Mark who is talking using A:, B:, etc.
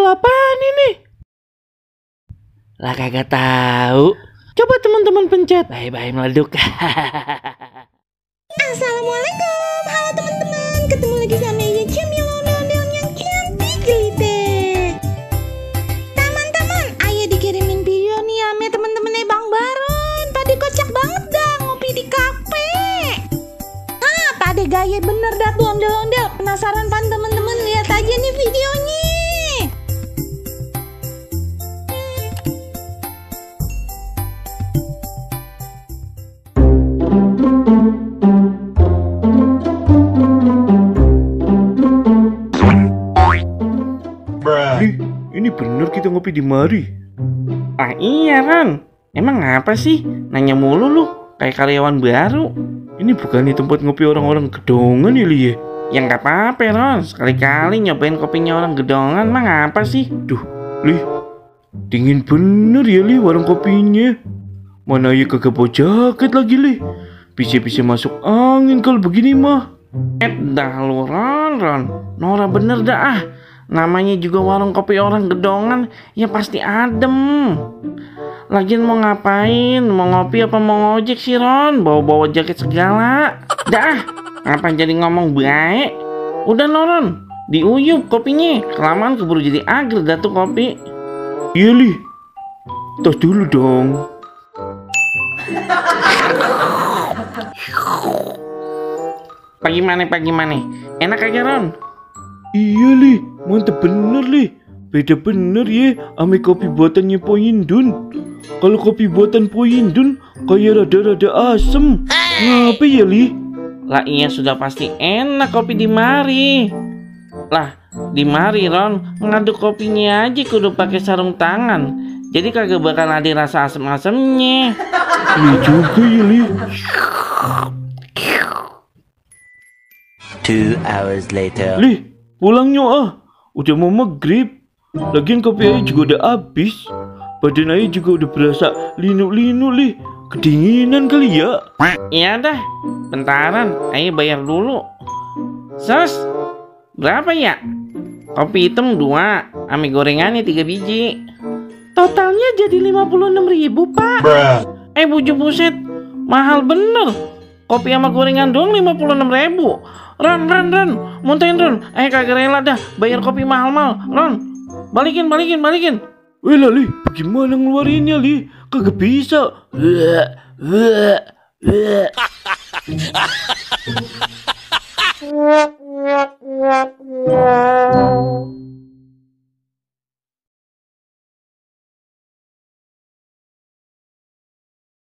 A: apaan ini? Lah kagak tahu. Coba teman-teman pencet. Bye-bye meleduk.
B: Assalamualaikum, halo teman-teman. Ketemu lagi sama Iya Cemil ondel-ondel yang cantik gelite. Teman-teman, Ayah dikirimin video nih sama teman-temannya Bang Baron. Pada kocak banget dah ngopi di kafe. Pada gaya bener dah tuh ondel-ondel. Penasaran pan teman-teman? Lihat aja nih videonya.
A: Ini bener kita ngopi di mari. Ah iya Ron, emang apa sih? Nanya mulu lu, kayak karyawan baru. Ini bukannya tempat ngopi orang-orang gedongan ya Li ya? Ya nggak apa-apa Ron, sekali-kali nyobain kopinya orang gedongan mah ngapa sih? Duh, Li, dingin bener ya Li warung kopinya. Mana ya kagak bawa jaket lagi Li. Bisa-bisa masuk angin kalau begini mah. Dah lu Ron, Nora bener dah ah. Namanya juga warung kopi orang gedongan, ya pasti adem. Lagian mau ngapain? Mau ngopi apa mau ngojek sih Ron? Bawa-bawa jaket segala. Dah, apa jadi ngomong baik? Udah Ron, diuyup kopinya. Kelamaan keburu jadi agar dah tuh kopi. Iya Li, tos dulu dong. Pagi mana? Enak aja Ron? Iya Li, mantep bener Li. Beda bener ya ame kopi buatannya Po Indun. Kalau kopi buatan Po Indun kayak rada-rada asem. Ngapa ya Li? Lah iya sudah pasti enak kopi di mari. Lah di mari Ron, ngaduk kopinya aja kudu pakai sarung tangan. Jadi kagak bakal ada rasa asem-asemnya. Iya juga ya Li.
C: 2 hours later.
A: Li, pulangnya ah, udah mau maghrib. Lagian kopi Ayah juga udah habis. Badan Ayah juga udah berasa linu-linu Li. Kedinginan kali ya. Iya dah, bentaran, Ayah bayar dulu. Sos, berapa ya? Kopi hitam 2, ame gorengannya 3 biji. Totalnya jadi 56.000 Pak. Buset, mahal bener. Kopi sama gorengan doang 56.000. Ron, muntahin Ron. Kagak rela dah bayar kopi mahal-mahal. Ron, balikin. Weh lah Li, bagaimana ngeluarinnya Li? Kagak bisa.